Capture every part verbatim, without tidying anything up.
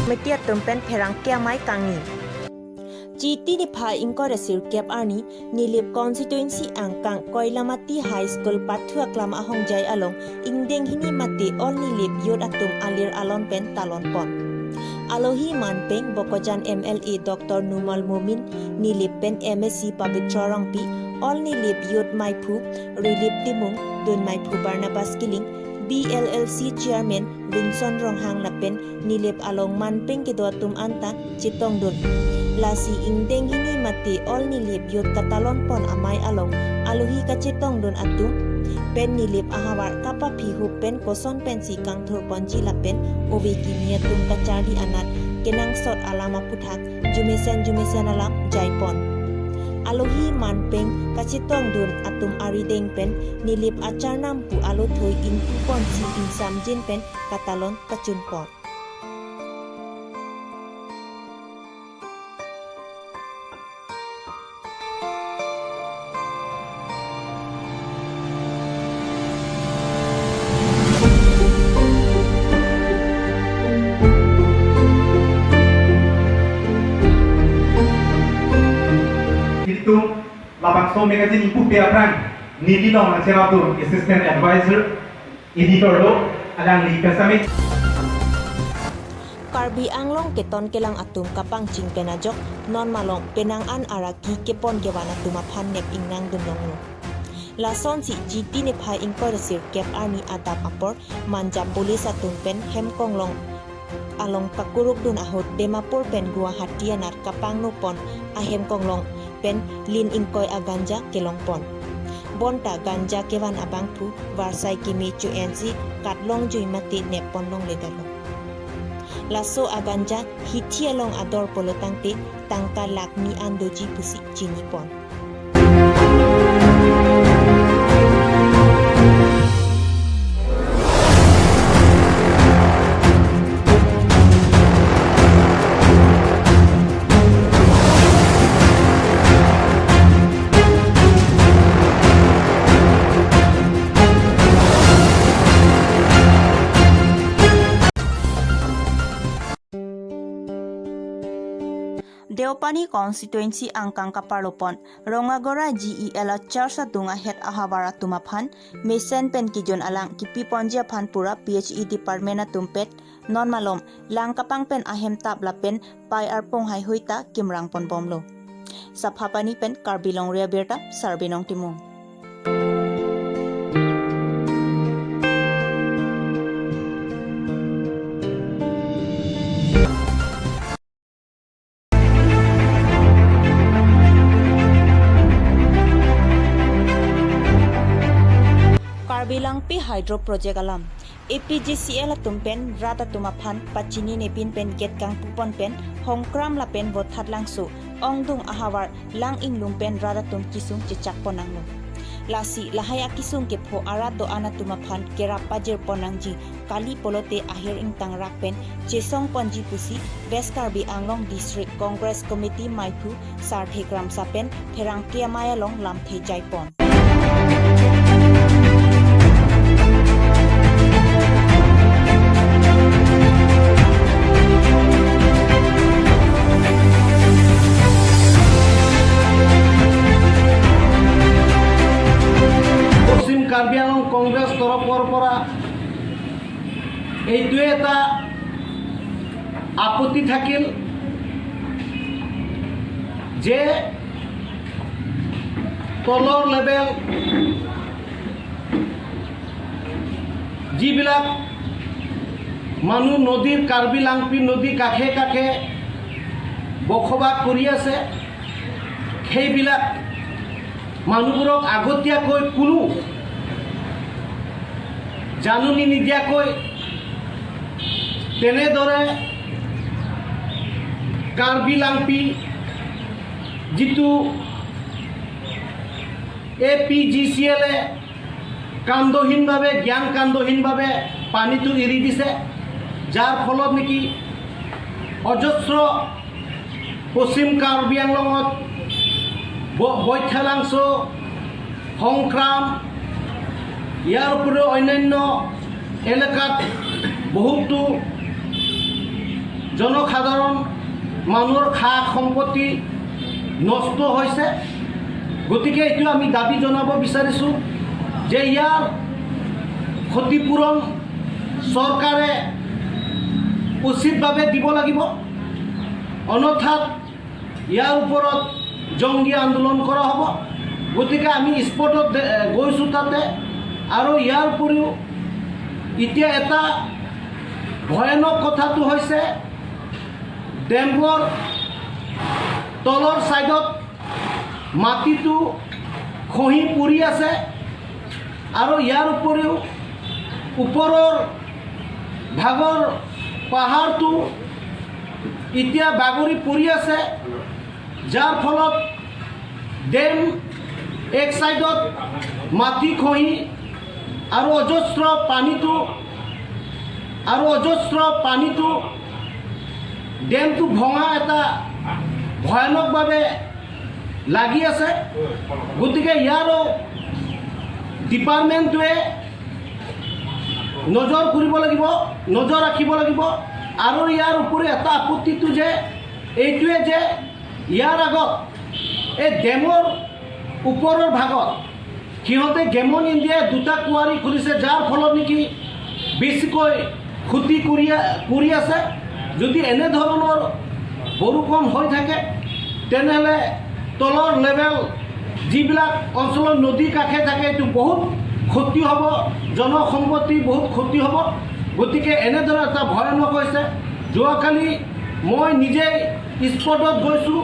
Committee atum pen pherangke amei kangni. Chiti niphai ingkoi ra sirkep arni Nilip constituency angkang Koilamati High School pathu aklam ahongjai along ingdeng hini mate All Nilip Youth atum alir alon pen talon pon. Alohi manpeng Bokajan M L A Doctor Numal Momin, Nilip pen M A C Pabitra Rongpi, All Nilip Youth meiphu Rilip Timung, dun meiphu Barnabas Killing, B L L C Chairman Vinson Ronghang lapen Nilip along manpeng kedo atum anta chetongdun. Lasi ingdeng hini mate All Nilip Youth katalon pon amei along alohi kachetongdun atum pen Nilip ahavar kapaphihup pen koson pensi kangthur ponji lapen ove kimi atum kacharli anat kenangsot alam aputhak jumesen jumesen alam jaipon. Alohi manpeng kachetongdun atum arideng pen Nilip acharnam pu alothoi ingpu ponsi ingsamjin pen katalon kachun pon. Ilitum labangso magazine ingpupe aphrang neli along nangcherapdun Assistant Advisor Editor lo, alangli pensamit. Karbi Anglong keton kelang atum kapangching pen ajok non malom penang an araki kepon kevan atum aphan nep ingnangdun longlo. Lasonsi Chiti niphai ingkoi ra sirkep arni adap apor Manja police atum pen hem konglong along kakurukdun ahut Dimapur pen Guwahati anat kapangno pon ahem konglong pen lin ingkoi aganja kelong pon. Bonta ganja kevan abangphu varsai keme cho-ensi katlongjui mate nep pon longledetlo. Laso aganja hithi along ador pulo tangte tangka lakh ni an doji pusi chini pon. Deopani constituency angkang kaparlopon Rongagora G E L a church adung ahet ahavar atum aphan mesen pen kejun alang kipi ponji aphan pura P H E department atum pet non malom lang kapang pen ahem tap lapen pai arpong haihui ta kimrang pon bomlo. Saphapani pen Karbi Longri Abirta, Sarbinong Timung. Karbi Langpi Hydro Project alam. A P G C L atum pen rat atum aphan pachini nepin pen gate kangpupon pen Hongkram lapen Vothatlangso ongdung ahavar lang inglum pen rat atum kesung chechak pon nanglo. Lasi lahai akesung kepho arat do-an atum aphan kerap pajir pon nangji kali pulote ahir ingtang rak pen chesong ponji pusi West Karbi Anglong District Congress Committee meiphu Sarthe Kramsa pen pherangke amei along lamthe jaipon. পশ্চিম কাৰ্বি আংলং কংগ্ৰেছ তৰফৰ পৰা এইটোৱে এটা আপত্তি থাকিল যে তলৰ লেভেল যিবিলাক মানুহ নদীৰ, কাৰ্বি লাংপি নদী কাষে কাষে বসবাস কৰি আছে, সেইবিলাক মানুহবোৰক আগতীয়াকৈ কোনো জাননী নিদিয়াকৈ তেনেদৰে কাৰ্বি লাংপি যিটো এ পি জি চি এলে কাণ্ডহীনভাৱে, জ্ঞান কাণ্ডহীনভাৱে পানীটো এৰি দিছে, যাৰ ফলত নেকি অজস্ৰ পশ্চিম কাৰ্বি আংলঙত ব-, বৈঠালাংচ', সংক্ৰাম, ইয়াৰ উপৰিও অন্যান্য এলেকাত বহুতো জনসাধাৰণ মানুহৰ সা সম্পত্তি নষ্ট হৈছে। গতিকে এইটো আমি দাবী জনাব বিচাৰিছোঁ যে ইয়াৰ ক্ষতিপূৰণ চৰকাৰে উচিতভাৱে দিব লাগিব, অন্যথাত ইয়াৰ ওপৰত জংগী আন্দোলন কৰা হ'ব। গতিকে আমি স্পটত দে-, এ, গৈছোঁ তাতে। আৰু ইয়াৰ উপৰিও এতিয়া এটা ভয়ানক কথাটো হৈছে, ডেমৰ তলৰ ছাইডত মাটিটো খহি পৰি আছে আৰু ইয়াৰ উপৰিও ওপৰৰ ভাগৰ পাহাৰটো এতিয়া বাগৰি পৰি আছে, যাৰ ফলত ডেম এক ছাইডত মাটি খহি আৰু অজস্ৰ পানীটো আৰু অজস্ৰ পানীটো ডেমটো ভঙা এটা ভয়ানকভাৱে লাগি আছে। গতিকে ইয়াৰো ডিপাৰ্টমেণ্টটোৱে নজৰ কৰিব লাগিব, নজৰ ৰাখিব লাগিব। আৰু ইয়াৰ উপৰি এটা আপত্তিটো যে এইটোৱে যে ইয়াৰ আগত এই ডেমৰ ওপৰৰ ভাগত সিহঁতে গেমন ইণ্ডিয়াই দুটা কুঁৱাৰী খুলিছে, যাৰ ফলত নেকি বেছিকৈ ক্ষতি কৰি, কৰি আছে। যদি এনেধৰণৰ বৰষুণ হৈ থাকে, তেনেহ'লে তলৰ লেভেল যিবিলাক অঞ্চলৰ নদী কাষে থাকে, এইটো বহুত ক্ষতি হ'ব, জনসম্পত্তি বহুত ক্ষতি হ'ব। গতিকে এনেধৰণৰ এটা ভয়ানক হৈছে। যোৱাকালি মই নিজেই স্পটত গৈছোঁ,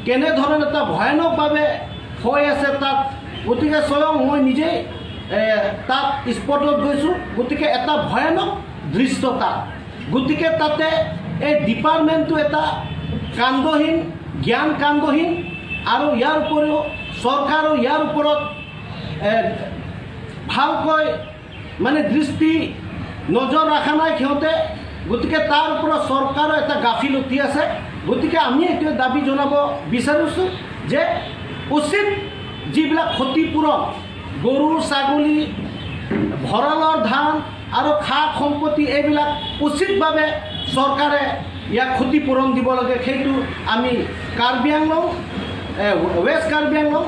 কেনেধৰণে এটা ভয়ানকভাৱে হৈ আছে তাত। গতিকে স্বয়ং মই নিজেই, এ, তাত স্পটত গৈছোঁ। গতিকে এটা ভয়ানক দৃশ্য তাত। গতিকে তাতে এই ডিপাৰ্টমেণ্টটো এটা কাণ্ডহীন, জ্ঞান কাণ্ডহীন, আৰু ইয়াৰ উপৰিও চৰকাৰৰ ইয়াৰ ওপৰত, এ, ভালকৈ মানে দৃষ্টি নজৰ ৰখা নাই সিহঁতে। গতিকে তাৰ ওপৰত চৰকাৰৰ এটা গাফিলতি আছে। গতিকে আমি এইটোৱে দাবী জনাব বিচাৰিছোঁ যে উচিত যিবিলাক ক্ষতিপূৰণ, গৰু, ছাগলী, ভঁৰালৰ ধান আৰু সা সম্পত্তি, এইবিলাক উচিতভাৱে চৰকাৰে ইয়াক ক্ষতিপূৰণ দিব লাগে। সেইটো আমি কাৰ্বি আংলং, এ, ৱেষ্ট কাৰ্বি আংলং